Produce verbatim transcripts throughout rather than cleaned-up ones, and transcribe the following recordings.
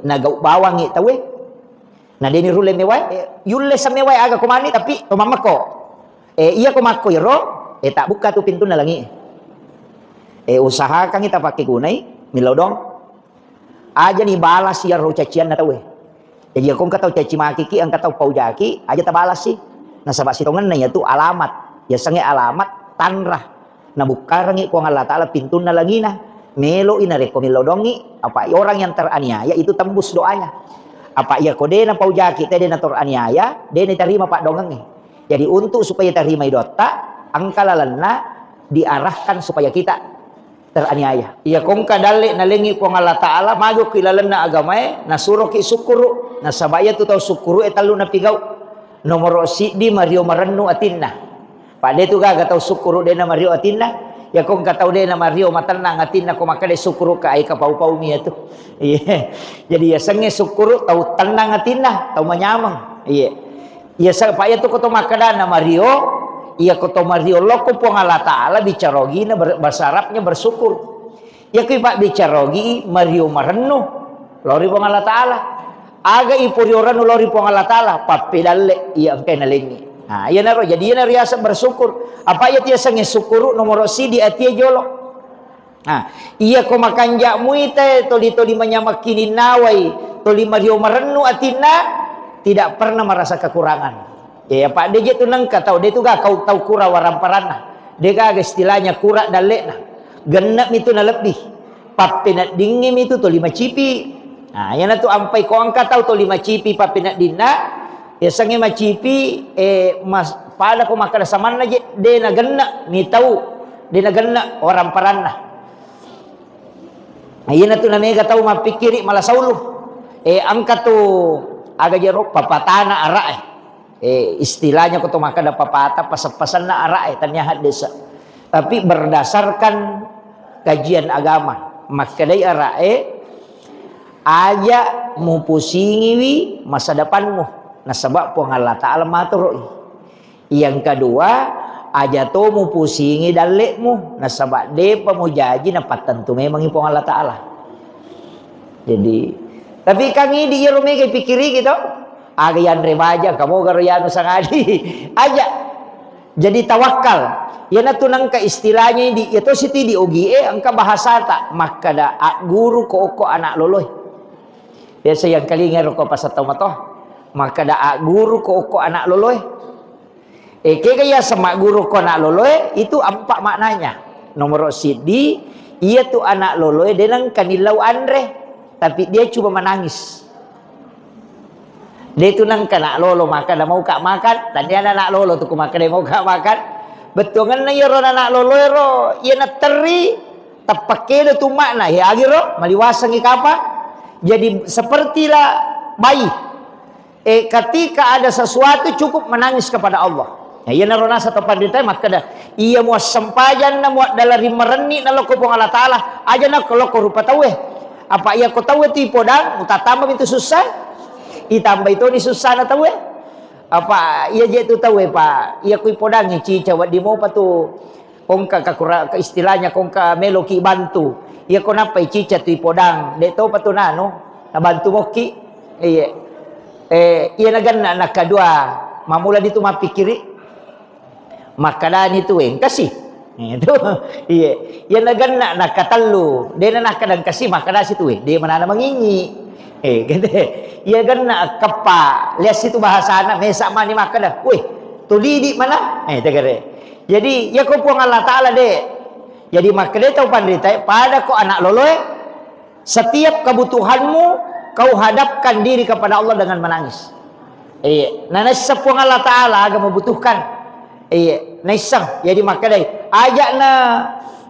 nagau bawangngi tauwe, na deni rulle mewae, eh, yulle semmewae aga ko mani, tapi to mammekko. Eh, iya ko makko iro, eh, tabbukka tu pintunna langi. Eh, usahakangngi tapakkegunai, millau dong. Aja ni balas iyaro cacianna tauwe. Jadi, iyako engka tau caci makiki, engka tau paujaki, aja tabalasi. Nasaba sitongenna iyatu alamat. Yasengnge alamat tanra. Nabukkarengngi Puang Allah Ta'ala pintunna langina. Meloi narekko millau dongngi, apa orang yang teraniaya itu tembus doanya. Apa iyako de napaujaki, te de nateraniaya, de natarima paddongengnge. Jadi, untuk supaya tarimai doatta, engka lalenna diarahkan supaya kita teraniaya. Iya kongka dalle nalengngi Puang Allah Ta'ala, majoki lalenna agamae, nasuroki sukkuru. Nasaba iyatu tau sukkuru'e tellu napigau. Nomoro siddi, mario marennu atinna. Pada itu gaga tau sukkuru de na mario atinna. Iya kongka tau de na mario matennang atinna, ko makkeda sukkuruka, ai kapau-paumi iyatu. Iya. Jadi yasengnge sukkuru tau tennang atinna, tau manyameng. Iya. Iya, sa-, pa iyatu ko to makkedana mario, iya ko to mario lokko Puang Allah Ta'ala bicara ogina ber-, bahasa Arabnya bersyukur. Iya ko ipabbicara ogi mario marennu lao ri Puang Allah Ta'ala. Aga iporio rennu lao ri Puang Allah Ta'ala, pappedalle iya engkae nalengngi. Nah, iyanaro, jadi iyanaro riaseng bersyukur. Apa iyatu yasengnge sukkuru nomoro siddi atie jolo. Nah, iya ko makanja muita toli-toli manyameng kininnawai, toli mario marennu atinna, tidak pernah merasa kekurangan. Ya, ya, Pak, de je tu nengka tau, de tu ga kau tau kura waramparanna. De gaga istilahnya kura dallekna. Genne mi tu nalebbi. Pappeneddingngi mi tu toli macipi. Nah, iyana tu ampai ko engka tau toli macipi pappeneddinna, yasengnge macipi, eh, mas-, pada ko makkeda samanna je, de nagenna mi tau, de nagenna waramparanna. Iyana tu namega tau mappikkiri mala saulu. Eh, engka tu aga jero papatana ara'e. Eh, istilahnya ko to makkeda papata, pasa-, pasanna ara'e, tania haddesa. Tapi berdasarkan kajian agama, makkedai ara'e, aja mupusingiwi masa depanmu, nasaba Puang Allah Ta'ala matoroi. Yang kedua, aja to mupusingi dalle'mu, nasaba depa mujaji napattentu memangi Puang Allah Ta'ala. Jadi, tapi kan idi iyaro mega pikkiriki to. Aga yanre baja, kamu garo yanu sangadi. Aja. Jadi tawakkal. Iyanatu nengka istilahnya di, iya to siti di ogie, engka bahasata. Makkeda agguru ko okko anak loloe. Biasa yang kalinga ro ko pasal tau matoa. Makkeda agguru ko okko anak loloe. Eh, kega iya semagguru ko anak loloe, itu empat maknanya. Nomor siddi, iya tu anak loloe de nengka nillau anre, tapi dia cuma menangis. De tu nengka anak lolo makkeda mau ka makan, tania anak lolo tu ku makkeda mau ka makan. Bettuangenna iyaro anak loloe ro, iya naterri, teppakedo tu makna, ya agiro, maliwasengi kapa. Jadi sepertilah bayi. Eh, ketika ada sesuatu cukup menangis kepada Allah. Ya, iya naro nasa to panritae makkeda, iya muassempajang na muaddala ri marenni na lokko Puang Allah Ta'ala, aja na lokko rupa tauwe. Apa iya ko tauwe tu ipodang, utambah itu susah. Itambai toni susah na tauwe. Apa iya je tu tauwe, Pak? Iya ku ipodangi cica wedding mopa tu Kongka kakura-, ke istilahnya kongka meloki bantu. Iya ko nappai cica tu ipodang, de topa tu nanu, nabantu mokki. Iya. Eh, iya nagenna nakadua, mamula ditu mappikkiri. Makkadani tu engkasi. Itu. Iya. Iya nagenna nakatellu, de na nakkada engkasi, makkadasi tu, de manana mangingi. Eh, gitu. Iya genna keppa, lihat situ bahasana, mesa mani makkada, weh, tu didi mana? Eh, tegere. Jadi, iya ko Puang Allah Ta'ala, de. Jadi, makkedai tau panritae, pada ko anak loloe, setiap kebutuhanmu, kau hadapkan diri kepada Allah dengan menangis. Iya, na naisseng Puang Allah Ta'ala aga membutuhkan. Iya, naisseng. Jadi, makkedai, aja na,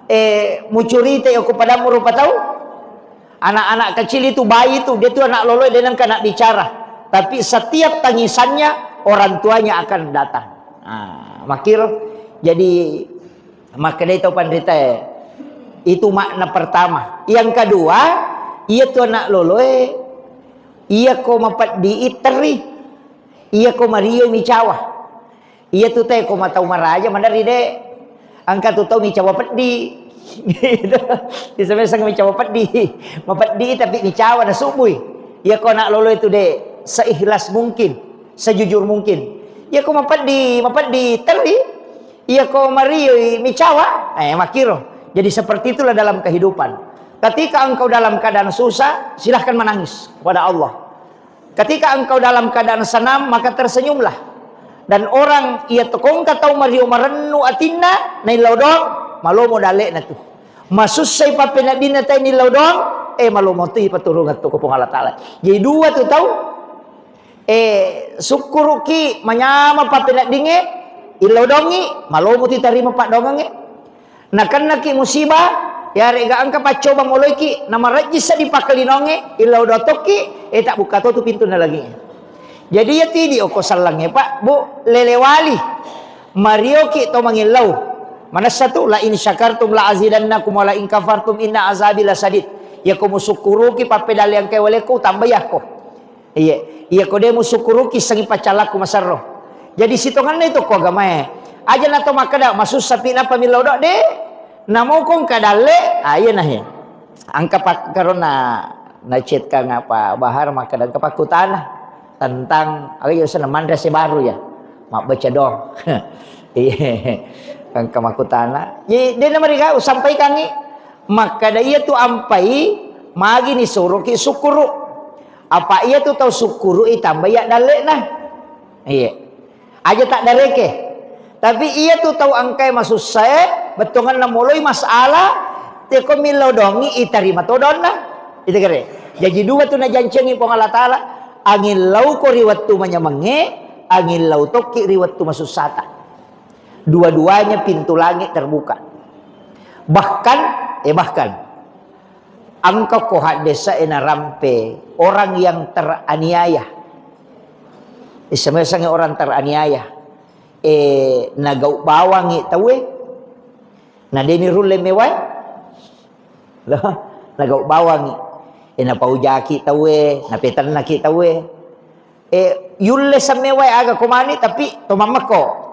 eh, mucurita iya ko padamu rupa tau. Anak-anak kecil itu, bayi itu, dia tu anak loloe, de nengka nak bicara. Tapi setiap tangisannya, orang tuanya akan datang. Ah, makkiro. Jadi, makkedai tau panritae, itu makna pertama. Yang kedua, iya tu anak loloe, iya ko mapeddi i terri, iya ko mario micawa. Iya tu te ko matau maraja, maderri de. Engka tu tau micawa peddi. Gitu. Bisa-bisa micawa peddi. Mapeddi tapi micawa na subui. Iyako anak lolo itu de seikhlas mungkin, sejujur mungkin. Iyako mapeddi, mapeddi terri, iyako marioi micawa, eh, makiro. Jadi seperti itulah dalam kehidupan. Ketika engkau dalam keadaan susah, silahkan menangis kepada Allah. Ketika engkau dalam keadaan senang, maka tersenyumlah. Dan orang iya tokongka tau mario marennu atinna, naillau doang, malomo dalle'na tu. Masussai pappeneddinna tai nillau doang, eh, malomo tu ipaturungeng tu ko Puang Allah Ta'ala. Jadi dua tu tau, eh, sukkuruki manyameng pappeneddingnge, illau doangngi, malomo tu itarima paddoangengnge. Nakennaki musibah, yarega engka paccoba moloiki, namarejji seddi pakkalinoangnge, illau doang tokki, eh, tabbukka to tu pintunna langi'e. Jadi iya tidi okko sellengnge, Pak, Bu, lelewali. Marioki to mangillau. Manessa tu, "La in syakartum la azidannakum wa la in kafartum inna azabi lasadid." Iyako musukkuruki pappedalleangke walekku, tambaiyakko. Iya, iyako de musukkuruki, sengi paccallakku maserro. Jadi sitongenna itu ko agamae. Aja nato makkeda, "Masussa pi nappa millau doang," de. Namokong kadalle, ah, iya nahe. Engka pakkaronna nacetkang apa Bahar makkeda engka pakkutana tentang, aga iya senna manre se baru ya. Mabbaca doang. Iya. Engka makkutana. Jadi, de namariga usampaikangi. Makkeda iya tu ampai, magi ni suruki sukkuru. Apa iya tu tau sukkuru itambai ya dalle'na. Iya. Aja taddareke. Tapi iya tu tau engkae masussae, bettuangenna moloi masalah, teko millau dongi itarima to donna. Itu kere. Jaji dua tu najancengi Puang Allah Ta'ala, angillau ko ri wettu manyamengnge, angillau tokki ri wettu masussata. Dua-duanya pintu langit terbuka. Bahkan, eh, bahkan, engka ko haddesa e narampe orang yang teraniaya. Isemesangi orang teraniaya. Eh, nagau bawangi tauwe. Na deni rulle mewae. Loh, nagau bawangi. Eh, napaujaki tauwe, napetennaki tauwe. Eh, yulle semmewae aga komani, tapi to mammekko.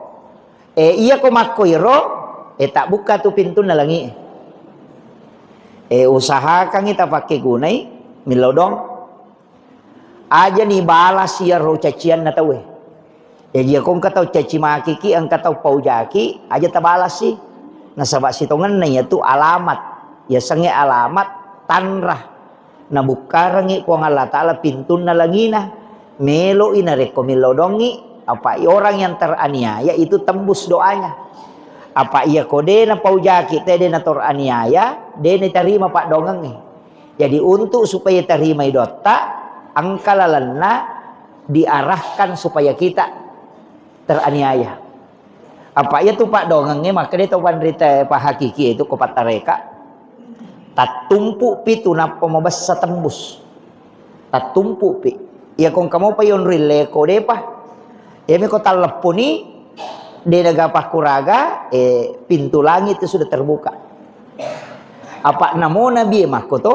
Eh, iya ko makko iro, eh, tabbukka tu pintunna langi. Eh, usahakangi tapakkegunai, millau dong. Aja ni balas iyaro cacianna tauwe. Jaji, iya ko engka tau caci makiki, engka tau paujaki, aja tabalasi. Nasaba sitongenna iyatu alamat. Yasengnge alamat tanra. Nabukkarengngi Puang Allah Ta'ala pintunna langina. Melo'i narekko millau dongngi, apa orang yang teraniaya itu tembus doanya. Apa iya ko de napaujaki te de natoraniaya, de natarima paddoangengnge. Jadi, untuk supaya tarimai doatta, engka lalenna diarahkan supaya kita teraniaya. Apa iya tu paddoangengnge, makkeda to panrita pahakiki itu ko pattareka. Tattumpu pi tu nappa mabessa tembus. Tattumpu pi. Iya ko engka mopa yonroi leko depa. Iya mi ko talleppuni, de daga pakkuraga, eh, pintu langit itu sudah terbuka. Apa namo Nabi e makko to?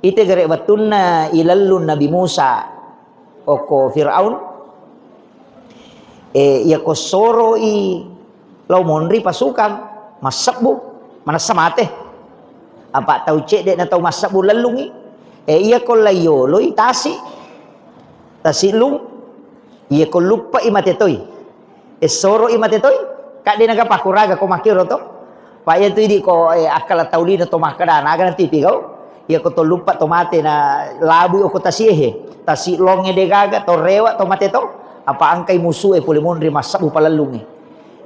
Ite gare wettunna ilellung Nabi Musa okko Firaun. Eh, iya ko soroi lao monri pasukang, massebbu, manessa mate. Apa tau cedde na tau massebbu lellungi. Eh, iya ko laiyoloi tasi. Tasi lung. Iya ko luppai mate toi. Essoro'i mate toi, kadde naga pakkuraga ko makkiro to. Pa iya tu idi ko, eh, akkala tau lino to makkeda, naga nanti pigau. Iya ko to luppa to mate na labui oko tasi ehe. Tasi longe de gaga to rewa to mate to. Apa angkai musu e pole monri massabbu palellungi.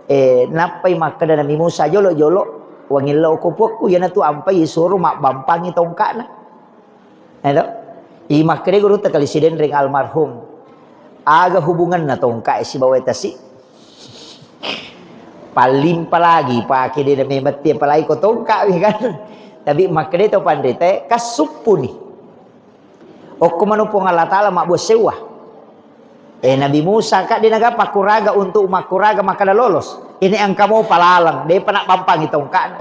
Eh, nappai makkeda Nabi Musa, "Jolo-jolo, wangillau ko puakku, iyanatu ampai soro mabbampangi tongka'na." Edo? I makkeda gurutta kali Sidenreng almarhum. Aga hubunganna tongka e sibawa tasi? Pallimpa lagi pake de memetti apalagi ko tongka wi kan. Tapi makkeda to panrita e, kassuppuni. Okko manu Puang Allah Ta'ala mabbua sewwa. Eh, Nabi Musa, Kak, de naga pakkuraga untuk makkuraga makkeda lolos. Ini engka mo palaleng, depa nabbampangi tongka'na.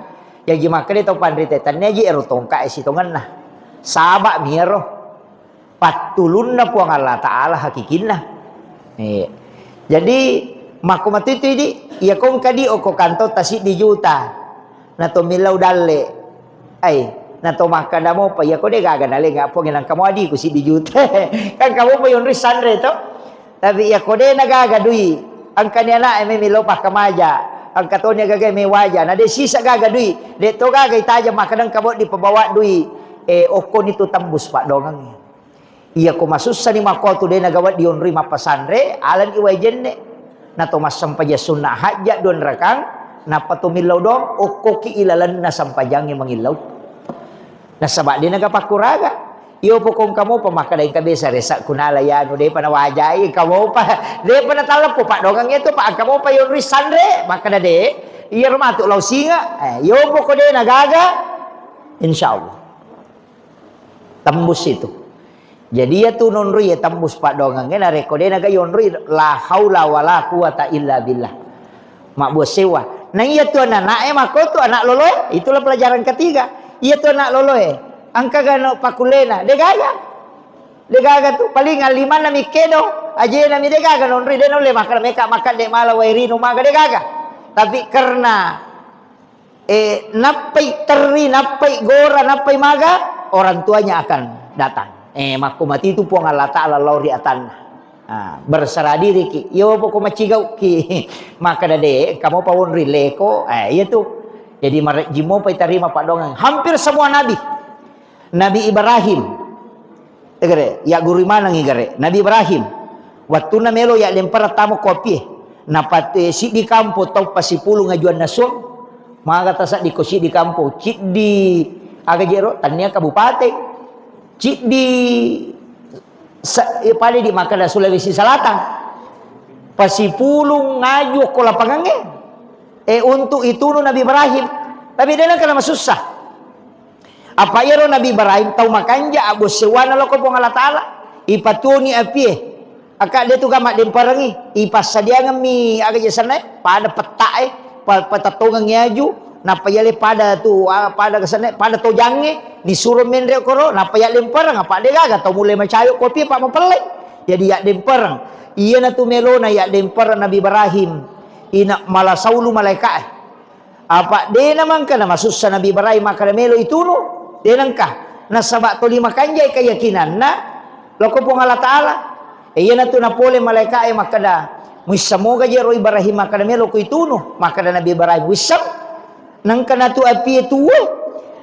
Jaji makkeda to panrita, tennia ji ero tongka e sitongenna. Saba mi ero pattulunna Puang Allah Ta'ala hakikinna. Eh. Jadi, makko matu itu idi, iya kongka di okko kantong ta siddi juta. Na to millau dalle. Ai, Na to makkeda mopa, iya ko de gaga nalenga ponge nang kamu adiku siddi juta. Kan kamu pa yonri sanre to. Tapi iya ko de na gaga dui, angkani anak e memi lo pakkamaja, angka toni gaga me waja. Na de sisa gaga dui, de to gaga itaja makkeda engka boddi pabawa dui. Eh, okkoni tu tembus paddongengnge. Iya ko masussani makko tu de na gawa dionroi mappasanre, alani wai jenne. Na to massempajang sunna hajja dua rakang, nappa to millau doang, okkoki ilalenna sempajangnge mangillau. Nasaba de na gapakkuraga. Iyo pokong kamopa makkeda engka besa resa kunala yanu depa nawajai kamopa. Depa natalleppo paddongengnge tu pa kamopa yonroi sanre, makkeda de. Iya ro matu lao singa. Eh, iyo poko de na gaga. Insyaallah. Tembus itu. Jadi iya tu nonroi ya tembus paddongengnge narekko de na gaga yonroi la haula wala quwata illa billah. Mabbua sewa. Na iya tu anak-anak e makko tu anak lolo e, itulah pelajaran ketiga. Iya tu anak lolo e. Engka gano pakullena, de gaga. De gaga tu paling alimanna mi kedo, ajena mi de gaga nonroi de naulle makkeda meka makkeda de mala wae rino maga de gaga. Tapi karena eh, nappai terri, nappai gora, nappai maga, orang tuanya akan datang. Eh, makko matitu Puang Allah Ta'ala lao ri atanna. Ah, berserah diri ki. Iyo poko macigau ki. Makkeda de, kamu pawon ri leko. Eh, iya tu. Jadi marejjimo pai tarima paddongang. Hampir semua nabi. Nabi Ibrahim. Egere, ya guru maneng igere. Nabi Ibrahim. Wattunna melo ya lempara tamo kopie. Napate siddi kampo tau pasipulung ajuanna suang. Maga tasaddi ko siddi kampo. Ciddi aga jero, tania kabupateng. Ciddi sa-, eh, pada di makkeda Sulawesi Selatan. Pasipulung ngaju ko lapangangnge. Eh, untuk itunu Nabi Ibrahim. Tapi de nengka masussa. Apa iyaro Nabi Ibrahim tau makanja abbo sewwana loko Puang Allah Ta'ala. Ipatuoni apie. Aka de tu ga maddemperengi. Ipassadiangemmi aga je senna e, pada petta e, pa-, patettongengngi aju, nappa yale pada tu, ah, pada kesenna e, pada tojangnge, nisuro menre koro, nappa yallempereng, apa de gaga tau mulai macayo kopi apa mapelle. Jadi yaddempereng. Iyana tu melona yaddempereng Nabi Ibrahim. Ina mala saulu malaika e. Apa de namangka namasussa Nabi Ibrahim makkeda melo itunu? De nengka. Nasaba toli makanjai keyakinanna loko Puang Allah Ta'ala. E, iyanatu napole malaika e makkeda, "Muissa moga je ro Ibrahim makkeda melo ko itunu?" Makkeda Nabi Ibrahim, "Wisseng." Nengka natu apie tuwe.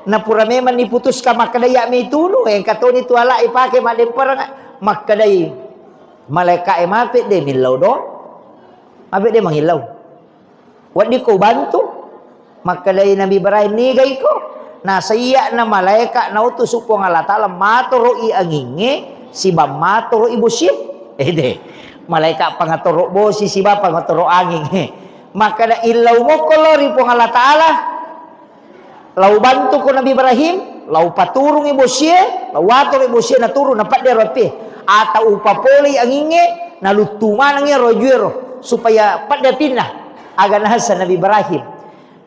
Napura memang niputuskan makkeda iya me itunu, engka toni tu ala ipake maddempereng. Makkedai malaika e, "Mape de millau do? Mape de mangillau?" Weddikko ubantu? Makkedai Nabi Ibrahim, "Nigaiko?" Nasaiya na malaeka nautusu Puang Allah Ta'ala, matoro'i angingnge, siba matoro'i bosie. Ede, malaeka pangatoro bosi, siba pangatoro anging. Makkeda, "Illau mokko lao ri Puang Allah Ta'ala, lau bantuko Nabi Ibrahim, lau paturungi bosie, lau atoro'i bosie naturung, napeddero apie. Ata upapolei angingnge, naluttu manengngi ro ajuero, supaya pedde apinna." Aga nasa Nabi Ibrahim.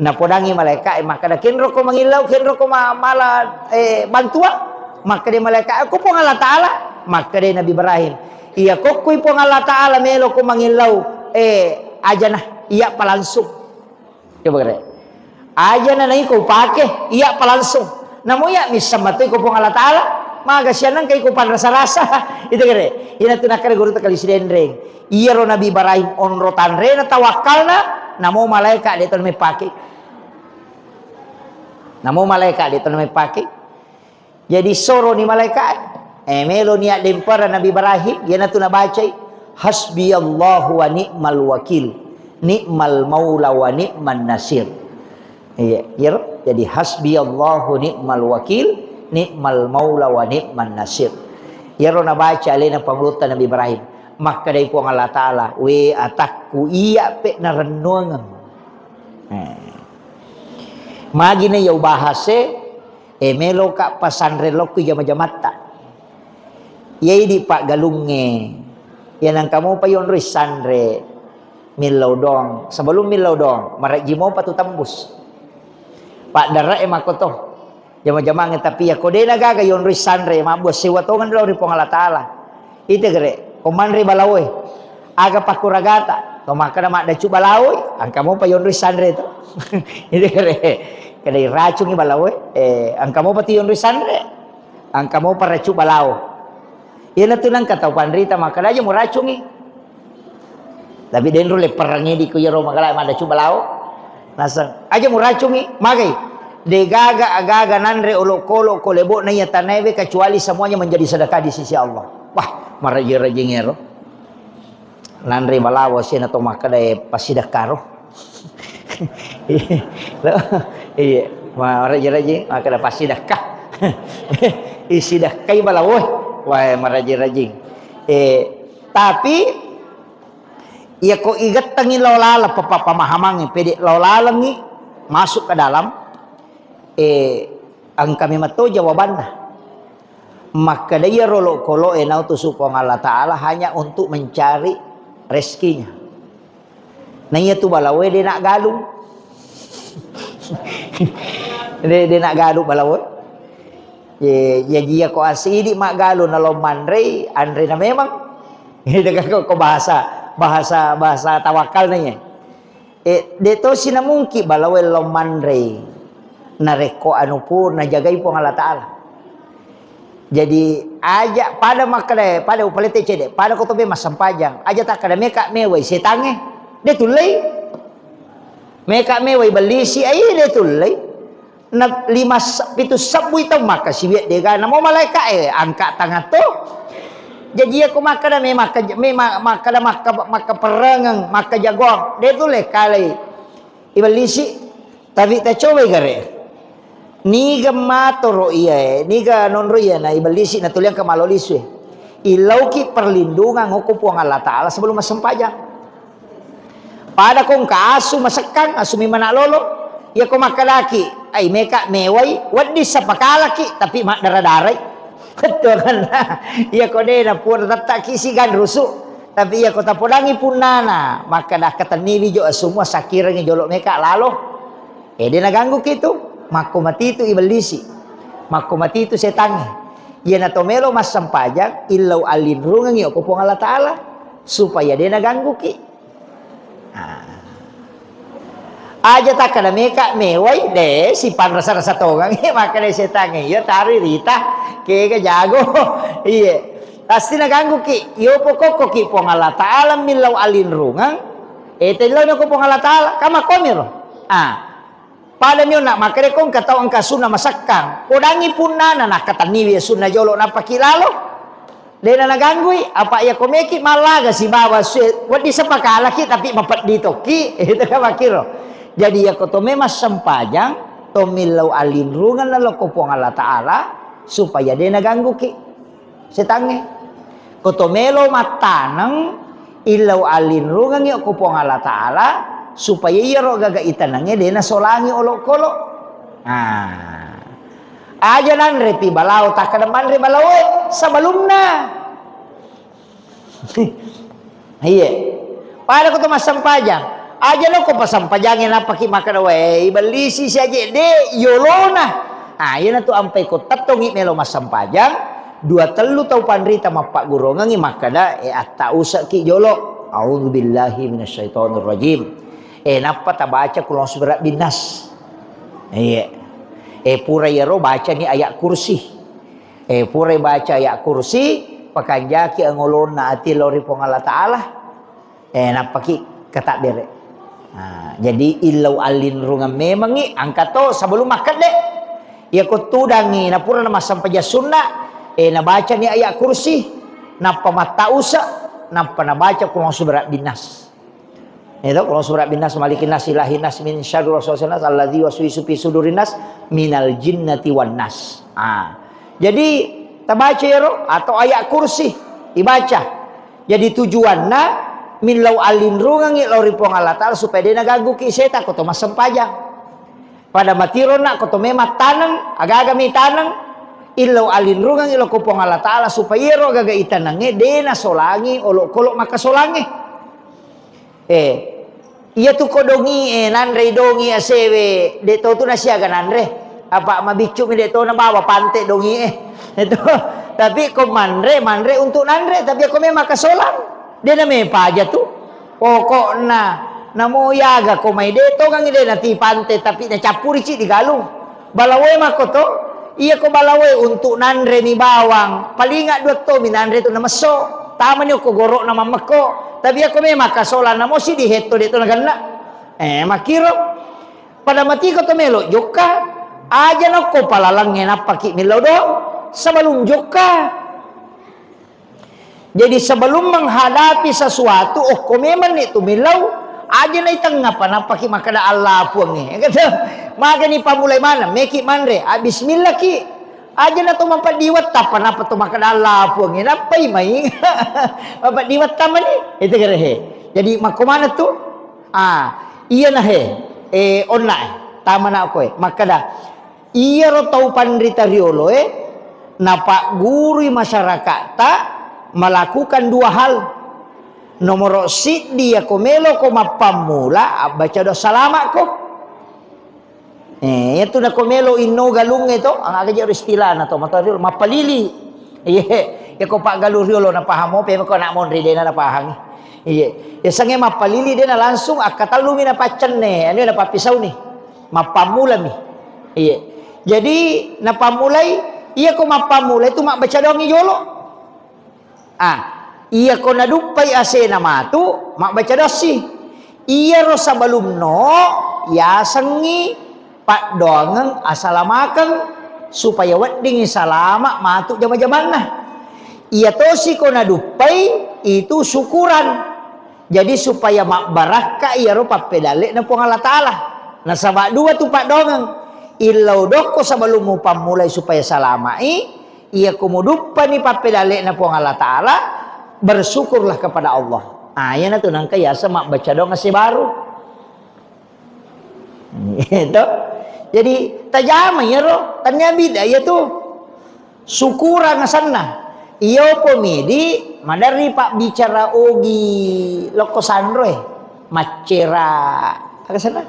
Napodangi malaeka e makkeda, "Kenroko mangillau, kenroko ma-, mala, eh, bantuang?" Makkeda malaeka e, "Ko Puang Allah Ta'ala." Makkeda Nabi Ibrahim, "Iya kokkui Puang Allah Ta'ala meloko mangillau, eh, ajana, iya pa langsung." Coba kere. Ajana naiko upake, iya pa langsung. Namo iya misseng matoi ko Puang Allah Ta'ala, maga sianeng kai ko panrasa-rasa. Itu kere. Ina tu nakkeda guru tekali sidenreng. Iyaro Nabi Ibrahim onro tanrena tawakkalna, namo malaeka de to namepake. Namo malaeka de to namepake. Jadi soroni malaeka e. Eh, meloni addempara Nabi Ibrahim, iyanatu nabacai, "Hasbiyallahu wa ni'mal wakil, ni'mal maula wa ni'man nasir." Iya, iyaro. Jadi, "Hasbiyallahu ni'mal wakil, ni'mal maula wa ni'man nasir." Iyaro nabaca alena pangulutta Nabi Ibrahim. Makkedai Puang Allah Ta'ala, "We atakku, iya pe narennuangeng." Eh. Magi na iya ubahase, eh, meloka pasanre lokku jama-jamatta. Iya idi paggalungnge. Iya nangka mopa yonroi sanre. Millau dong. Sebelum millau dong, marejji mopa tu tembus. Paddare e makkoto. Jama-jamangnge, tapi iya ko de na gaga yonroi sanre, mabbua sewa tongeng lao ri Puang Allah Ta'ala. Ite gere, ko manre balaoe. Aga pakkuragata? To makkeda maddacu balaoe, angka mopa yonroi sanre to. Ite gere. Kedai racungi balawo, eh, engka mopa tu yonroi sanre, engka mopa racung balawo. Iyanatu nengka tau panrita makkeda, "Aja muracungi." Tapi denro lepperangi di ku yero magala madacu balawo. Naseng, "Aja muracungi, magai. Degaga agaga nanre olokolo ko lebo'na iya tanaewe kecuali semuanya menjadi sedekah di sisi Allah." Wah, maraji-rajing ero. Nanre balawo sena to makkeda, eh, passidekkaro. Lo, iya, maraji-rajing makkeda passidekka. Isidekkai balawo. Wah, maraji-rajing. Eh, tapi iya ko igettengi lao laleng papa-, pemahamangi, pede lao lalengi masuk ke dalam, eh, engka memang to jawabanna. Makkeda iyaro olokolo e nautusu Puang Allah Ta'ala hanya untuk mencari rezekinya. Na iya tu balawoe de naggalung. De, de naggalung balawoe. Ye, jaji iya ko asidi maggalung nalo manrei, anrena memang. Itu kan ko, ko bahasa, bahasa, bahasa tawakkalna iya. Eh, de tosi namungki balawe lao manrei. Narekko anu pur najagai Puang Allah Ta'ala. Jadi, aja pada makkeda, pada upalete cede, pada ko tobe massempajang. Aja takkeda meka mewai setange. De tullei. Meka mewai bellisi, ai de tullei. Na lima se-, pitu sebbui tau makkasiwiang dega namo malaeka e angka tangatto. Jaji iya ko makkeda me makka-, me ma-, makkeda makka-, makkaperengeng, makkajagoang, de tulle kalai ibellisi. Tapi tacobai gare. Niga matoro iya e, niga nonro iya na ibellisi natuliang ke malo lisu e. Ilauki perlindungan okko Puang Allah Ta'ala sebelum massempajang. Pada ko engka asu masekkang, asu mi mana lolo. Iya ko makkedaki, ai meka mewai, wedding sapakalaki, tapi maddara-darai. Betul kan? Iya ko de na pura tettaki sigan rusu. Tapi iya ko tapodangi punnana, makkeda ketenniwi jo asumua sakkirengi jolo meka lalo. Eh, de naganggu kitu. Makko matitu ibellisi. Makko matitu setangnge. Iya na to melo massempajang, illau allinrungengi okko Puang Allah Ta'ala. Supaya de nagangguki. Ah. Aja takkeda meka mewai, de, sipanrasa-rasa tongang, makkeda setangnge, iya tari rita, kega jago. Iye. Pasti nagangguki. Iyo pokokkoki Puang Allah Ta'ala millau alinrungeng, eh, tellau nako Puang Allah Ta'ala, kama komiro. Ah. Pada mionna makkeda ko engka tau engka sunna masekkang, podangi punnana nakkatenniwi sunna jolo nappaki lalo. Dena naganggui, apa iya ko meki mallaga sibawa sue, wedding sepakalaki tapi mapeddi tokki, itu kan makkiro. Jadi iya ko to memang sempajang, to millau alinrungeng nalokko Puang Allah Ta'ala, supaya dena gangguki setangnge. Ko to melo mattaneng, illau alinrungengi okko Puang Allah Ta'ala, supaya iyaro gaga itanengnge dena solangi olokolo. Nah. Aja nanre pi balao, takkeda manre balaoe sebelumna. Iya. Pada ko to massempajang. Aja lo ko passempajangnge nappaki makkeda, "Wae, ibellisi siaje de yolona." Ah, iyanatu ampai ko tettongi melo massempajang, dua tellu tau panrita mappaggurongengi makkeda, "Eh, atta useki jolo." A'udzubillahi minasyaitonirrajim. Eh, nappa tabaca Qul a'udzu birabbin nas. Iya. Eh, pura iyaro bacani ayat kursi. Eh, purai baca ayat kursi, pakanjaki angolonna ati lao ri Puang Allah Ta'ala. Eh, nappaki katabbere. Nah, jadi illau allinrungeng memengngi, angka to sebelum makkedde. Iya ko tudangngi, napura namassempajang sunna, eh, nabacani ayat kursi, nappa mattausa, nappa nabaca Qul a'udzu birabbin nas. Itu, Qul a'udzu birabbin nas, malikin nas, ilahin nas, min syarril waswasil khannas, alladzi yuwaswisu fi sudurin nas, minal jinnati wan nas. Ah. Jadi, tabaca ero atau ayat kursi dibaca. Jadi tujuanna millau allinrungengi lao ri Puang Allah Ta'ala supaya de nagangguki setan ko to massempajang. Pada matironna ko to memang taneng, agaga mi taneng, illau allinrungengi lao ko Puang Allah Ta'ala supaya ero agaga itanengnge de nasolangi olokolo makkasolangnge. Eh, iya tu ko dongi e, nanrei dongi asewe, de to tu nasiaga nanre. Apa mabiccu mi de to nabawa pante dongi e. Itu. Tapi ko manre, manre untuk nanre, tapi ko memang kasolang, de name paja tu. Pokokna Namo yaga ko mai de' tongangngi de' natipante, tapi nacappuri ciddi galung. Balawoe makko to, iya ko balawoe untuk nanre mi bawang, palinga dua to mi nanre tu namesso. Tamani okko goro'na mammekko. Tapi iya ko memang kasolang namo siddi hetto de' to nagenna. Eh, makkiro. Pada matiko to melo jokka, aja nokko palalangnge nappaki millau doang sebelum jokka. Jadi sebelum menghadapi sesuatu, okko memenni tu millau, aja naitengngapa nappaki makkeda Allah puangnge. Gitu. Magani pammulai maneng, meki manre, ah, bismillah ki. Aja na to mapaddiwetta, apa napa to makkeda Allah puangnge, nappai mai. Mapaddiwetta mani, itu kerehe. Jadi makko mana tu? Ah, iya nah he, eh, onna eh, tamana koe. Makkeda, iyaro tau panrita rioloe napaggurui masyarakatta melakukan dua hal. Nomoro siddi, yako meloko mappammula, abbaca doa salama'ko. Eh, iyatu nako melo inno galungnge to, aga je istilahna to, matoa riolo, mappalili. Iye, yako paggalung riolo napahamo, pe ko anak monri dena napahangi. Iye, yasengnge mappalili dena langsung akkatallumi napaccenne, anu napappisauni. Mappammulami. Iye. Jadi napammulai, iyako mappammulai tu mabbaca doangngi jolo. Ah, iyako naduppai asena matu, mabbaca doassi. Iyaro sebelumno yasengngi paddoangeng asalamakeng supaya weddingngi salama matu jama-jamanna. Iya tosi ko naduppai itu syukuran. Jadi supaya mabbarakka iyaro pappedalle'na Puang Allah Ta'ala. Nasaba dua tu paddoangeng. Illau dokko sebelum mupammulai supaya salama'i, iyako muduppani pappedalle'na Puang Allah Ta'ala, bersyukurlah kepada Allah. Ah, iyanatu nangka yaseng mabbaca doang ase baru. Gitu. Jadi tajama iyaro, tania bidda iyatu. Syukurang asenna. Iyopo midi maderri pabbicara ogi lokko sanroe. Maccera, aga senna?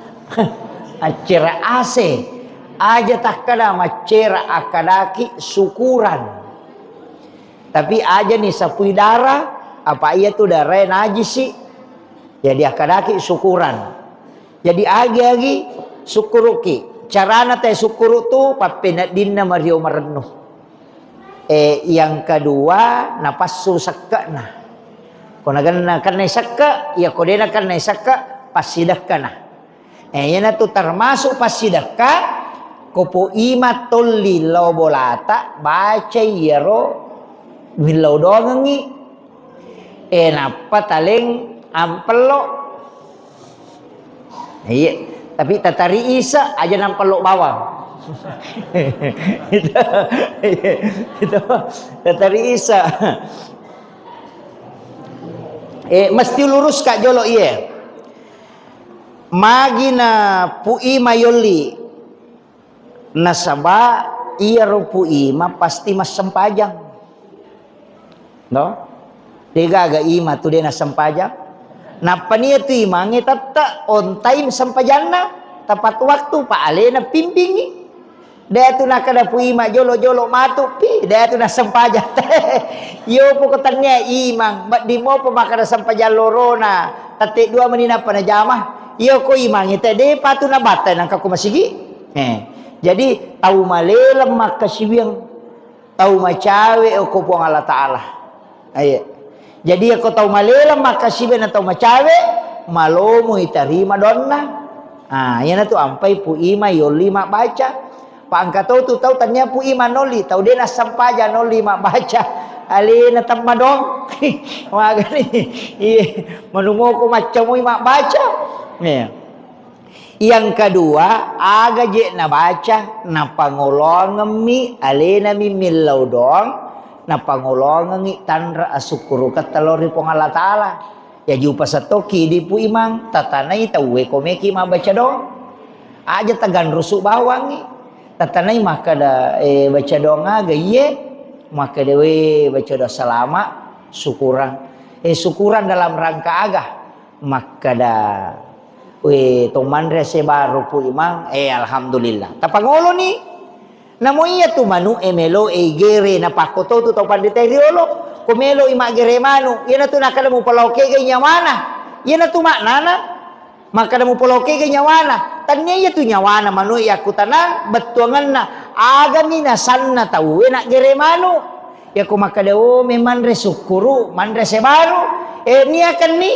Maccera ase. Aja takkada maccera, akkadaki syukuran. Tapi aja ni sapui dara, apa iyatu darae najisi. Jadi akkadaki syukuran. Jadi agi-agi sukkuruki. Carana tae sukkuru tu pappeneddinna mario marennu. Eh, yang kedua, napassu sekke'na. Ko nagenna kennai sekke, iya ko dena kennai sekke, passidekkana. Eh, iyanatu termasuk passidekka, ko poima tolli lao bolata, baca iyaro millau doangengngi. Eh, nappa taleng ampello. Iya, tapi tatari isa aja nampello bawang. Itu, itu, tatari isa. Eh, mesti lurus ka jolo iye. Magi na pu'i mayolli. Nasaba iyaro pu imang pasti massempajang. No? Degaga imang tu de nassempajang. Nappa nia tu imangnge tette on time sempajanna, tepat waktu, pa alena pimpingi. De tu nakada pu imang jolo-jolo matu pi, de tu nassempajang. Iyo poko tania imang, bedding mopo makkada sempajang lorona, tette dua meni nappa najama. Iyo ko imangnge te de patu nabatta nangka ko masigi. Eh, jadi tau maleleng makkasiwiang, tau macawe okko Puang Allah Ta'ala. Aye. Jadi okko tau maleleng makkasiwiang na tau macawe, malomoi tarima doanna. Ah, iyanatu ampai pu imang yolli mabbaca. Pa engka to tu tau tania pu imang nolli, tau de nassempajang nolli mabbaca. Alena temma doang. Magani. Iye, manumoko maccamoi mabbaca. Iya. Yang kedua, aga je nabaca, napangoloangemmi, alenami millau doang, napangoloangengngi tanra asukkuruketta lao ri Puang Allah Ta'ala. Jaji upasattoki idi pu imang, tatanai tauwe ko meki mabbaca doang. Aja taganrusu bawangngi. Tatanai makkada, eh, baca doang aga iye, makkada we baca doang salama, syukurang. Eh, syukurang dalam rangka aga? Makkada, "We, to manre ase baru pu imang, eh, alhamdulillah." Tapangoloni. Namo iya tu manu e melo e igere, napakko to tu tau pandita riolo. Ko melo i maggere manu, iyanatu nakkada mupalao kegai nyawana. Iyanatu maknana. Makkeda mupolokege nyawana, tania iya tu nyawana manu e yakkutanang bettuangenna, agami nasanna tauwe naggere manu. Yako makkeda, "Oh, memanre sukkuru, manre sebaru." Eh, niakenni,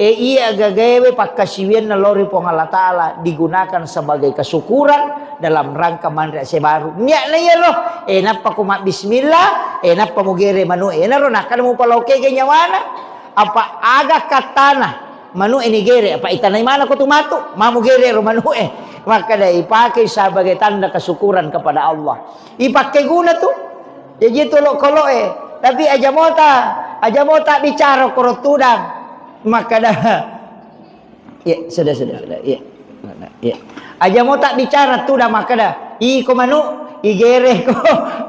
eh, iya gagaewe pakkasiwianna lao ri Puang Allah Ta'ala digunakan sebagai kesyukuran dalam rangka manre sebaru. Niakna iyaro, eh, nappa ko mabbismillah, eh, nappa mugere manu, eh, naro nakkeda mupolokege nyawana. Apa aga kattana? Manu e nigere, apa itanai mana ko tu matu? Mamu gere ro manu e. Makkeda ipake sebagai tanda kesyukuran kepada Allah. Ipake guna tu. Jaji tu lo kolo e. Tapi aja mota, aja mota bicara koro tudang. Makkeda, ya, sudah, sudah, sudah. Ya. Iya. Aja mota bicara tudang makkeda, "Iko manu, igereko,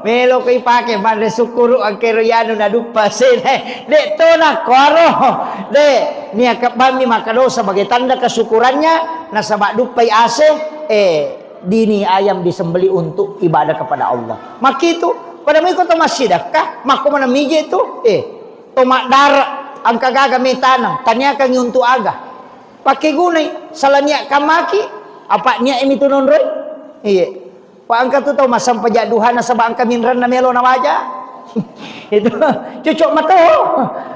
meloko ipake manre sukkuru, angkero yanu naduppa sena." De' tona kuaro. De', niakebbanmi makkedo sebagai tanda kesyukurannya, nasaba duppai ase, eh, dini ayam disembelih untuk ibadah kepada Allah. Makkitu, pada miko to massidakka, makko mana mije tu, eh, to maddara, angka gaga metanang, taniakangi untuk aga. Pakegunai, sala niat kamaki, apa niat emi tu nonroi? Iya. Pak angka tu tau massempajang duha nasaba angka minrenna melo nawaja. Itu cocok mato.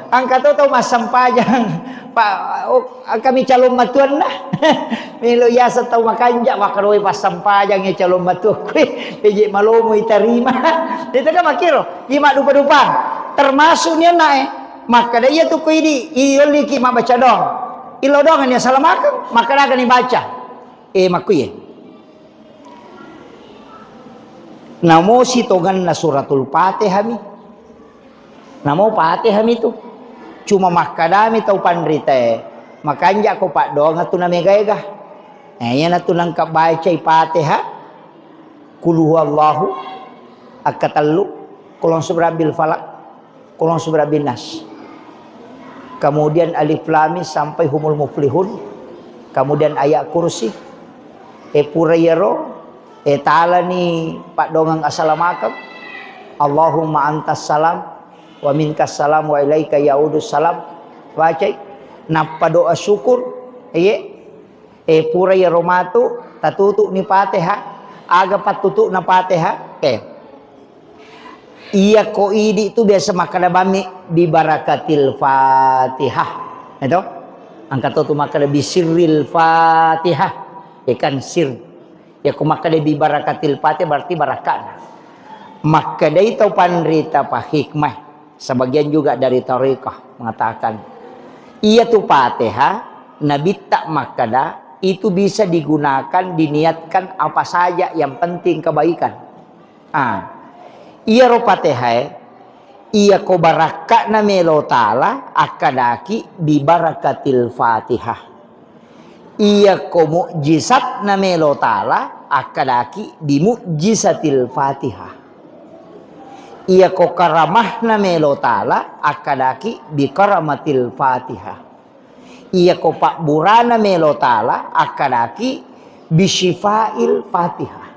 Angka tu tau massempajang. Pak, oh, angka mi calon matuanna. Melo yasa tau makanja, makaroi passempajang ya calon matuakku. Peje malomo itarima. Itu kan makiro. Ima dupa-dupa. Termasuk nianna e. Makkeda iya tu ko idi, iyolliki mabbaca doang. Ilo doang ni salamakeng, makkeda aga ni baca. Eh, makkuye. Namo sitongenna suratul Fatihah mi. Namo Fatihah mi tu. Cuma makkadami tau panritae, makanja ko paddoang tu namega-ega. Eh, iyana tu nangka bacai Fatihah, Qul huwallahu, akkatellu, Qul a'udzu birabbil falaq, Qul a'udzu birabbin nas. Kemudian Alif Lam Mim sampai Humul Muflihun. Kemudian ayat kursi. Eh, pura iyaro, eh, talani paddongeng assalamakeng. Allahumma antas salam wa minkas salam wa ilaika yaudus salam. Bacai. Nappa doa syukur. Iye. Eh, pura iyaro matu, tatutu'ni Fatihah. Aga pattutu'na Fatihah? Eh. Iya ko idi tu biasa makkeda bammi bi barakatil Fatihah. Itu? Angka to tu makkeda bi sirril Fatihah. Ikan sir. Ya ko makkeda bi barakatil Fatihah berarti barakana. Makkedai tau panrita pa hikmah. Sebagian juga dari tarekat mengatakan, iya tu Fatihah, Nabitta makkeda, itu bisa digunakan, diniatkan apa saja, yang penting kebaikan. Ah, iyaro Fatihah e, iya ko barakka'na melo tala, akkadaki bi barakatil Fatihah. Iyako mu'jizatna melo tala, akkadaki bi mu'jizatil Fatihah. Iyako karamahna melo tala, akkadaki bi karamatil Fatihah. Iyako pabburana melo tala, akkadaki bi syifail Fatihah.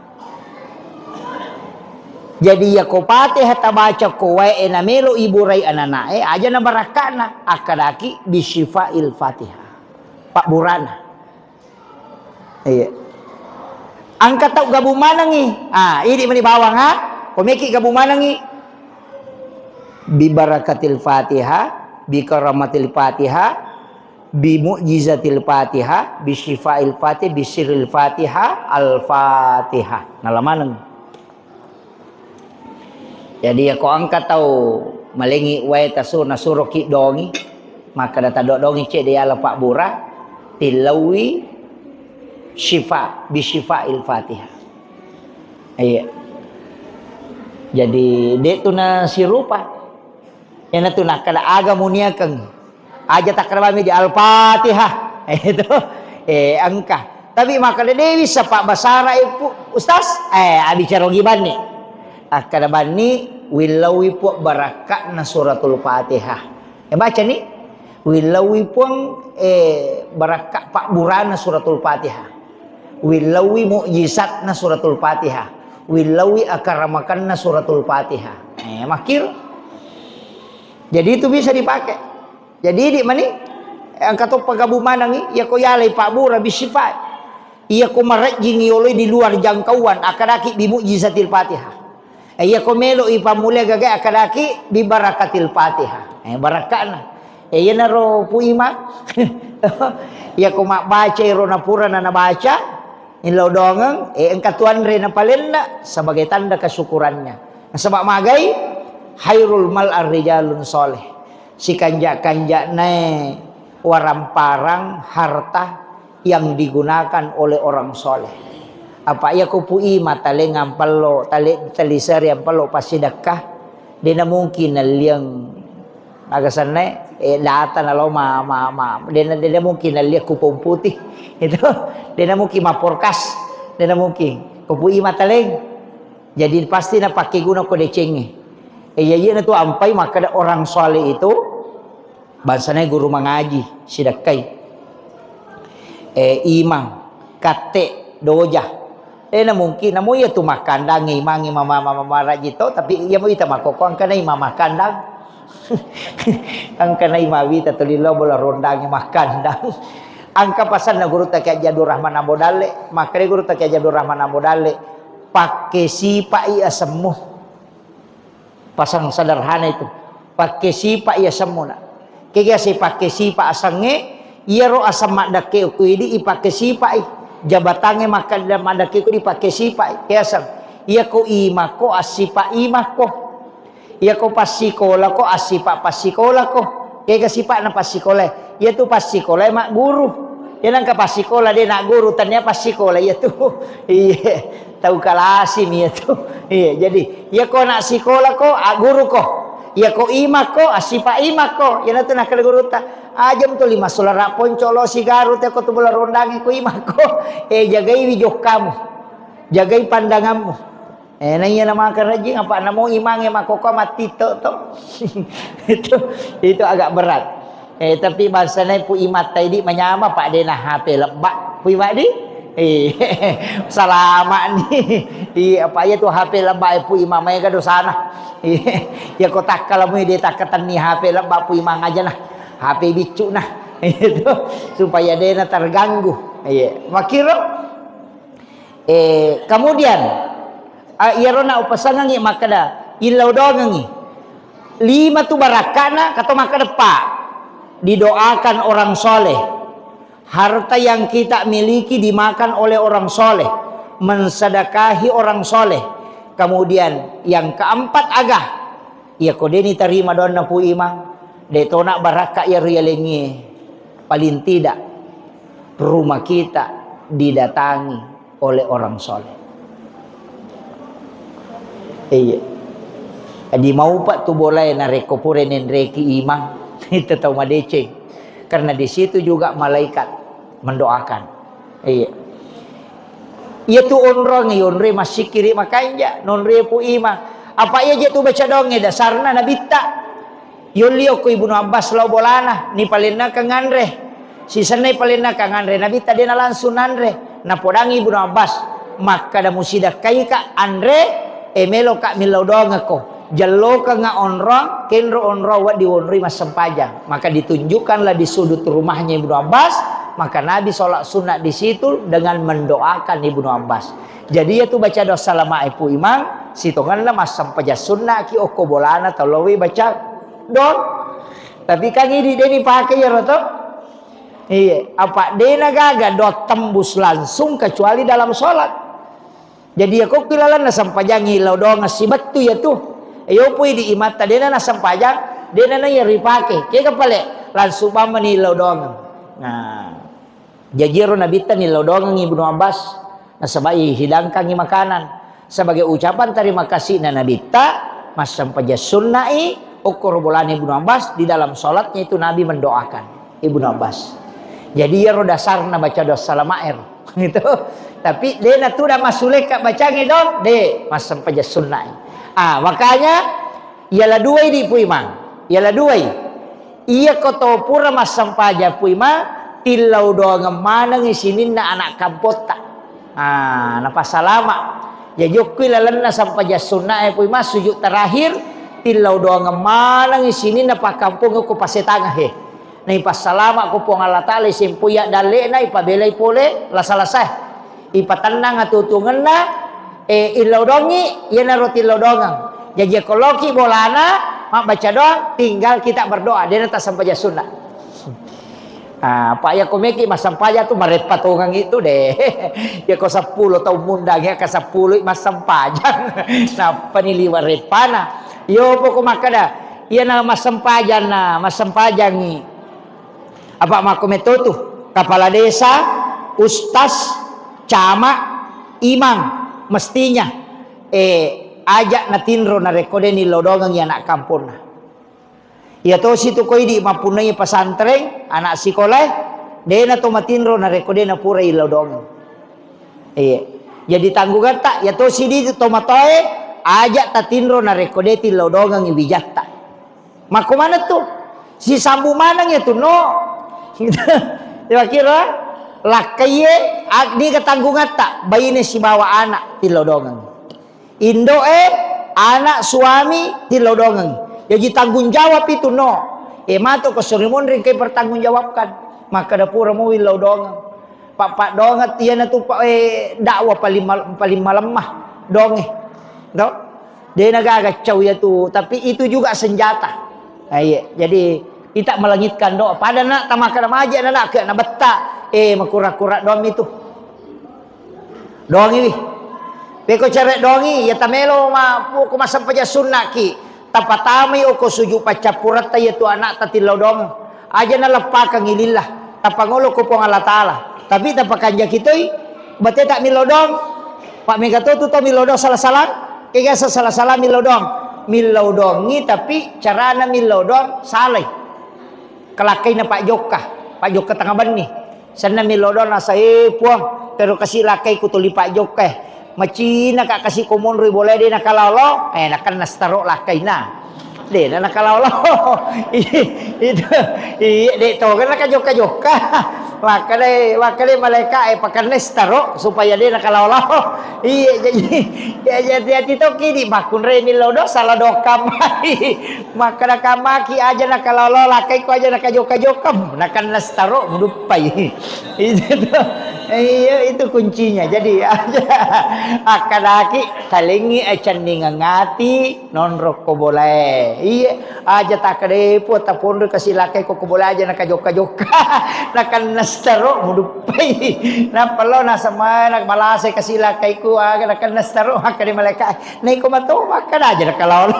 Jadi, iyako Fatihah tabaca ko wae na melo iburai ananae, aja na barakka'na, akkadaki bi syifail Fatihah. Pabburana. Iya. Engka tau gabung manengngi. Ah, idi meni bawang, ha? Ko meki gabung manengngi. Bi barakatil Fatihah, bi karamatil Fatihah, bi mu'jizatil Fatihah, bi syifail Fatihah, bi sirril Fatihah, Al-Fatihah. Nala maneng. Jadi, yako engka tau malengngi wae tasu-, nasuroki dongi, makkeda taddo dongi cedde yala pabbura, tillauwi syifa, bi syifa'il Fatihah. Iya. Jadi, de tu nasirupa. Iyanatu nakkeda aga muniakeng. Aja takkeda bami di Al-Fatihah. Itu. Eh, engka. Tapi makkeda de wissa pabbasara e, Pu-, Ustaz. Eh, abicara gibanni. Akkeda banni, willauwi Puang barakka'na suratul Fatihah. Eh, bacani. Willauwi Puang, eh, barakka pabburana suratul Fatihah. Willauwi mu'jizatna suratul Fatihah. Willauwi akaramakanna suratul Fatihah. Eh, makkiro. Jadi itu bisa dipakai. Jadi idi mani, Eh, engka to pagabu manengngi, iyako yalai pabbura bisifai. Iyako marejjingi yoloi di luar jangkauan, akkadaki bi mu'jizatil Fatihah. Eh, iyako melo'i pammulai gaga, akkadaki bi barakatil Fatihah. Eh, barakka'na. Eh, iyanaro Pu Imang. Iyako mabbaca ero napurana nabaca, illau doangeng, eh, engka tu anre napalenna sebagai tanda kesyukurannya. Nasaba magai, khairul mal ar-rijalun soleh. Sikanja-kanja'nae waramparang harta yang digunakan oleh orang soleh. Apa iya ko Pu Ima taleng ampello, tale-, taliseri ampello passidekka, dena mungkin nalliang aga sennae, eh, data nalo ma, ma, ma, dena, dena mungkin nalliang kupon putih. Itu, dena mungkin mapporkas, dena mungkin. Ko Pu Ima taleng. Jadi pasti napakkeguna ko decengnge. Eh, iya, iya na tu ampai makkeda orang soleh itu Bangsana guru mangaji, sidekkai. Eh, imang, katte, doja. Eh, na mungkin, namo iya tu makkandang, imang, imang, ma-, ma-, ma-, maraji to, tapi iya mo ita makkokko, engkana imang makkandang. Engkana imang wita tuli lo bola rondangi makkandang. Engka pasanna guru ta Kiai Haji Abdul Rahman Ambo Dalle, makkeda guru ta Kiai Haji Abdul Rahman Ambo Dalle, pakke sipa'i asemmu. Pasang sederhana itu. Pakke sipa iya semmuna. Kega si pakke sipa asengnge, iyaro aseng maddekke ku idi ipakke sipai. Jabatangnge makkeda maddekke ku dipakke sipai. Ke aseng. Iya ko imako assipa imako. Iya ko passikola ko assipa passikola ko. Kega sipa'na passikola. Iya tu passikola magguru. Iya nangka passikola de na guru tania passikola iya tu. Iya. Tau kalasi mi iya tu. Iya, jadi iya ko anak sikola ko, a guru ko. Iya ko imak ko, assipa imak ko. Iya natu nakkeda gurutta. Aja mutuli massulara ponco lo sigaru te ko tu bola rondangi ko imak ko. Eh, jagaiwi jokkamu. Jagai pandanganmu. Eh, na iya na makarajing apa namo imange makoko mattito to. Itu, itu agak berat. Eh, tapi bangsana Pu Imatta idi manyama, Pak, dena H P lebba. Pu Ima di? Eh, salama ni. Iya, apa iya tu H P lebba, eh, Pu Ima maega dosana. Iya, ya ko takkalamu de takkatenni H P lebba Pu Ima aja nah. H P biccu nah. Itu supaya dena terganggu. Iya, makiro. Eh, kemudian, ah, iyaro na upasangangi makkeda, illau doangengi. Lima tu barakkana, kato makkeda pa, didoakan orang soleh. Harta yang kita miliki dimakan oleh orang soleh. Mensedekahi orang soleh. Kemudian yang keempat aga, iya ko deni tarima doanna Pu Imang, de tona barakka iya rialengie. Paling tidak, rumah kita didatangi oleh orang soleh. Iya. Jadi mau pak tu boleh narekko pura nenreki imang, itu tau madeceng. Karena di situ juga malaikat mendoakan. Iya. Iya tu onrong, iya onroi massikiri makanja, nonroi Pu Imang. Apa iya je tu baca doangnge dasarna nabitta. Yolli okko Ibnu Abbas lao bolana, nipalennakang anre. Sisenna ipalennakang anre, Nabitta de nalangsung nanre. Napodangi Ibnu Abbas, makkada musidakkaika anre, e meloka millau doangekko. Jellokengnga onrong, kenro onrong wedding wonroi massempajang. Maka ditunjukkanlah di sudut rumahnya Ibnu Abbas, maka Nabi sholat sunnah di situ dengan mendoakan Ibnu Abbas. Jadi iya tu baca doa salama e Pu Imang, sitongenna massempajang sunnah ki okko bolana tau lowwi baca doang. Tapi kan idi deni pake iyaro to. Iya, apa dena gaga doa tembus langsung kecuali dalam sholat. Jadi ya kok ilalanna sempajangi lao doang sibettu ya tu. Yo pui di imatta dena na sempajang, dena na iya ripake. Kega pale langsung bamani lao doang. Nah. Jaji ero Nabitta nillau doangengngi Ibnu Abbas, nasaba ihidangkangngi makanan. Sebagai ucapan terima kasihna Nabitta, massempajang sunna'i, okkoro bolana Ibnu Abbas, di dalam sholatnya itu Nabi mendoakan Ibnu Abbas. Jadi iyaro dasarna baca doa salama ero. Gitu. Tapi de natuda massulekka bacangngi dong, de massempajang sunna'i. Ah, makanya Iyala duai di Puimang, iyala duai. Iya ko to pura massempajang Puimang, tillau doangeng manengngi sininna anak kampotta. Ah, napasalama. Jaji okko ilalenna sempajang sunna e Puimang, sujud terakhir, tillau doangeng manengngi sininna pakkampong ko pasetangahe. Naipassalama ko Puang Allah Ta'ala, isempoi addalle'na, ipabelai pole lasa-lasae. Ipatennang atutungenna, eh, illaudongi, iyanaro tillaudongeng. Jaji, ko loki bolana, mabbaca doang, tinggal kita berdoa, de'na tassempajang sunna. Ah, apa iya ko meki massempajang tu mareppa tongeng itu deh. Ya ko seppulo tau mundang ya ka seppulo massempajang. Nappani liwa reppana. Yo poko makkada, iyana massempajanna, massempajangi. Apa makko metotu, kepala desa, ustaz, camat, imam, mestinya, eh, aja natinro narekko de nilodongeng anak kamponna. Iya tosi tu ko idi mappunnai pesantren, anak sikolae, dena to matinro narekko de napura ilodongeng. Iya. Jadi tanggungetta, iya tosi di tomatoae, aja tatinro narekko de tillodongeng wijatta. Makko maneng tu, sisambu maneng ya tu no. Kira-kira lakkaiye, ag-, di ketanggungetta, baine sibawa anak tillodongeng. Indo'e, anak, suami, tillodongeng. Jaji tanggung jawab itu no. E, mato ko suri monri engkai pertanggungjawabkan. Makkada pura muwi laudongeng. Pappadongeng iyana tu pa-, eh, dakwah paling mal-, paling malemma donge. To? Dena gaga cau iya tu, tapi itu juga senjata. Nah, iya. Jadi kita melangitkan doa. Pada nak tamakana maja na nak na betta. Eh, makura-kura doang itu. Dongiwi. Peko cere dongi, ya tamelo ma puko massempajang sunnaki. Tapatamai oko suju paccappuratta iya tu anak tatillau dong. Aja naleppakang ilillah. Tapangolo ko Puang Allah Ta'ala. Tapi tapakanjaki toi, bate tak millau dong. Pak mega to tu tau millau dong salah-salah. Kega salah-salah millau dong. Millau dongi tapi carana millau dong salai. Kelakkaina Pak Jokka. Pak Jokka tengah benni. Senna millau dong nasa, eh, Puang, tero kasi lakkai ku tuli Pak Jokka, eh. Macina ka kasi ko monroi bola de nakalolo, eh, nakenna setaro lakkaina. De na nakalolo. Itu, iya, de toga nakajokka-jokka. Makkadai, makkadai malaika, eh, pakenna setaro supaya de nakalolo. Iya, jadi, ya, jadi hati-hati toki di makkunrai millau dong salah doka mai. Makkada kamaki aja nakalolo lakkai ko aja nakajokka-jokka, nakenna setaro muduppai. Itu tuh. Iya, itu kuncinya. Jadi aja akkadaki talengi acendingang ati nonrokko bolae. Iya, aja takkada, eh, Puang, taponroi kasi lakkai ko, ko bolae aja nakajokka-jokka. Nakenna setaro muduppai. Nappa lo nasama malasai kasi lakkai ku aga nakenna setaro makkada malaika. Naiko mato makkada aja nakalolo.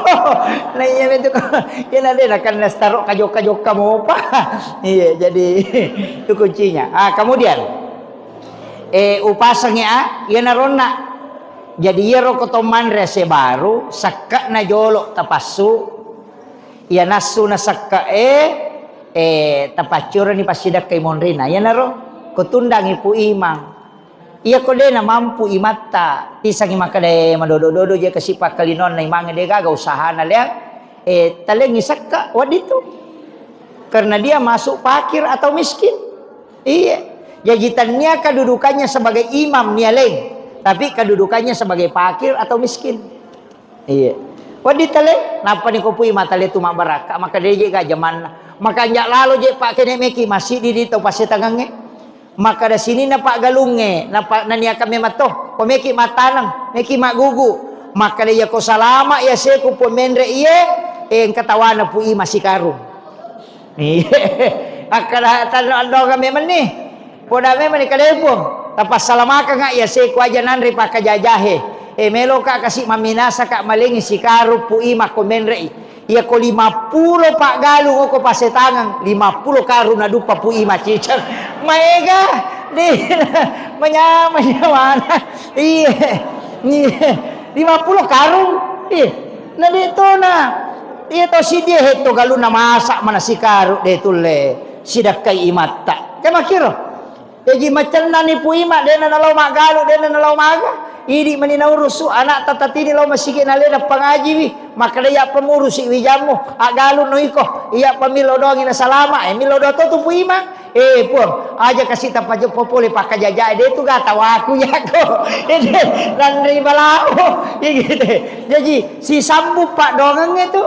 Na iya metu ko. Iya na de nakenna setaro kajokka-jokka mopa. Iya, jadi itu kuncinya. Ah, kemudian, eh, upasang ya, iya naronna. Jadi iyaro ko to manre ase baru, sekka'na jolo tapassu. Iya nassu na sekka e, eh, tapaccurani passidakkai monrina. Iyanaro ko tundangi Pu Imang. Iya ko de namampu imatta, tisangi makkeda, eh, madodo-dodo je kasi pakkalinonna imangnge de gaga usahana lea, eh, talengi sekka wadditu. Karena dia masuk fakir atau miskin. Iya. Jadi tania kedudukannya sebagai imam nia leng, tapi kedudukannya sebagai fakir atau miskin. Iya. Wedding tale, nappa ni ko Pu Imang tale tu mabbarakka, maka de je ga jamanna. Maka anja lalo je pak kene meki masjid di to pasetangangnge. Maka da sininna paggalungnge, napa naniakan memang to, ko meki mataneng, meki maggugu. Maka da iya ko salama iya seku Pu menre iye, eh, engka tawana Pu Imang sikarung. Iya. Akkada tanno andonga memang ni. Poda memang ni kadai Puang. Tapassalamakanga iya seku aja nanre pakkajajahe. Eh, meloka kasi maminasaka malengi sikarung Pu Imang ko menrei. Iya ko lima pulo paggalung oko pasetangang, lima pulo karung naduppa Pu Imang ciceng. Maega. De manyama nyawana. Iya. Iya. Lima pulo karung. Iya. Na de tona. Iya to sidie hetto galunna masa mana sikarung de tulle sidakkai imatta. Ke makiro. Jaji macennani Pu Imang, dena nalao maggalu, dena nalao maga. Idi mani naurusu anakta tatini lao masigi nalena pangajiwi. Makkeda iya pa murusi wijammu, aggalunno iko. Iya pa millau doangi nasalama, eh, millau doang to tu Pu Imang. Eh, Puang, aja kasi tapajeppo pole pakkajajae, de tu ga tawaku yako. Ede, nanrei balao. Iya gitu. Jaji, sisambu paddoangengnge tu.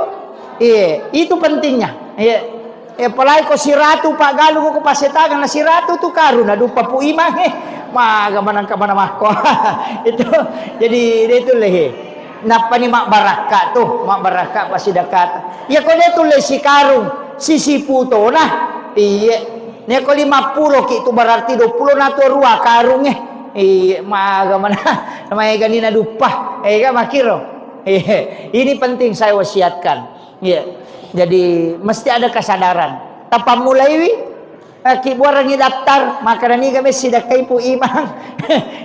Iya, itu pentingnya. Iya. Eh, apalagi ko siratu paggalung ko pasetangan na siratu tu karung na duppa Pu Imang, eh. Maga manangka mana makko. Itu jadi dia tu leh. Nappani mabbarakka tu, mabbarakka pasidakata. Iya ko dia tu leh sikarung, sisipu tona. Iye. Nia ko lima pulo ki tu berarti dua pulo na tu rua karung, eh. Iye, maga mana. Namanya gani na duppa. Eh, ga makiro. Iye. Ini penting saya wasiatkan. Iya. Jadi mesti ada kesadaran. Tapammulaiwi, eh, ki buarangi daftar, maka niga messi dakkai Pu Imang.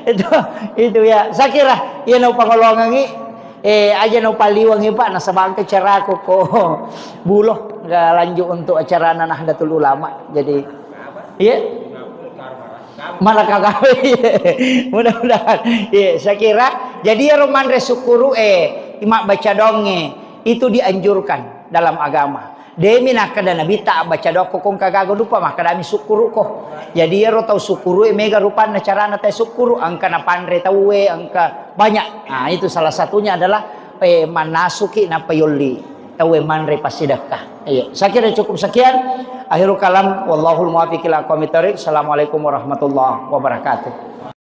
Itu, itu ya. Saya kira iya no pangolongangi, eh, aja no paliwangi Pak, nasaba engka caraku ko bulo, nggak lanjut untuk acara Nahdlatul Ulama. Jadi, iya. Mana kagawe? Mudah-mudahan. Iya, saya kira. Jadi ero manre sukkuru, eh, ima baca donge itu dianjurkan dalam agama. Demi nakkeda Nabitta, baca doang ko engka gaga dupa, makkedami sukkuruko. Jadi ero tau sukkuru, eh, mega rupanna carana tau sukkuru, engka napanre tauwe, engka banyak. Nah, itu salah satunya adalah, eh, mannasuki nappa yolli tauwe manre passidekka. Iya, saya kira cukup sekian. Akhirul kalam, wallahul muwaffiq ila aqwamit thariq. Assalamualaikum warahmatullahi wabarakatuh.